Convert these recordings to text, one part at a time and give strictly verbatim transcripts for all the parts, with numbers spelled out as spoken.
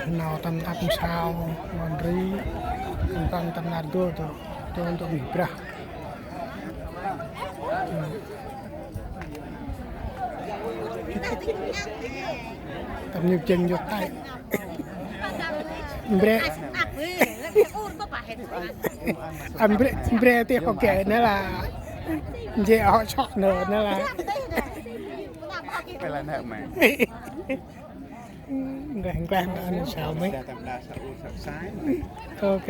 Nau tâm ăp nsau, mon ri, tâm tâm nar dô tô, tô tô mih brah. Tâm nhŭp jêng nhŭp tay. Mbre. Mbre, mbre ti hŏ geh nê lah. Njê hŏ sŏk nê, nê lah. Ngleh, ngleh, ngleh, ngleh, ngleh. Ok.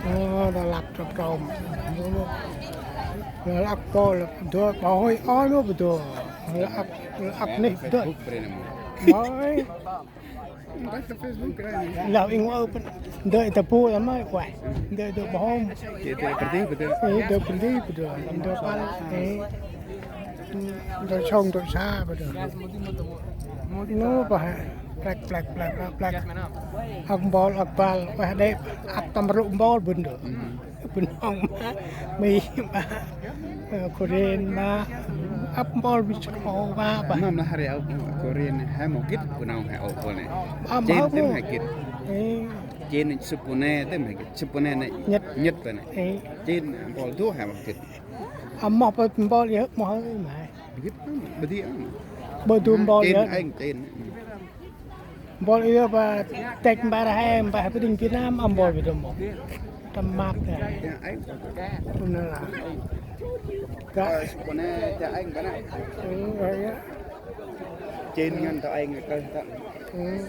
Ơ, đa lăp trôm trôm. Đa lăp kôl, đa bơh hôi ôh nô bơh đa. Đa lăp, đa lăp nê bơh đa. Ôi. Lah ing ơ pên. Đa ta bu lăm ai ueh. Đa đa bơh hôm. Ê, đa pơdi bơh đa. Ê, đa pơdi bơh đa. Đa păl. Ê. Đa sông đa sa bơh đa. Nô bơh. Plek, plek, plek, plek, plek. Ăk mpôl, ăk băl. Ueh đê̆. Ăk tâm rŭ mpôl bơh đa. Bơh nong ma. Mi ma. Ơ, Korean ma. Ăp mpôl bơh sơk hô ma bơh. Mâm lah hari ăk Korean he mâu gĭt bơh nong he ôh bơh nê. Ăp mpôl. Jên tơm he gĭt. Ê. Jên sŭp bơh nê tơm he gĭt. Sŭp bơh nê nê. Nhật. Nhật bơh nê. Ê. Jên mpôl du he mâu gĭt. Ăp mâu bơh mpôl yơh mâu hơi ma. Gĭt, bơh di ăp. Bơh du mpôl yơh. Jên, jên. Mpôl yơh bơh têk mbar he, mbar he bơh đing Việt Nam, ăp mpôl bơh du mâu. Tâm map nê. Nê lah. Gâp. Ơ, sŭp bơh nê, ta eng bơh nê. Ơ, ơ, yơh. Jên ngăn ta eng kơ ta. Ơ.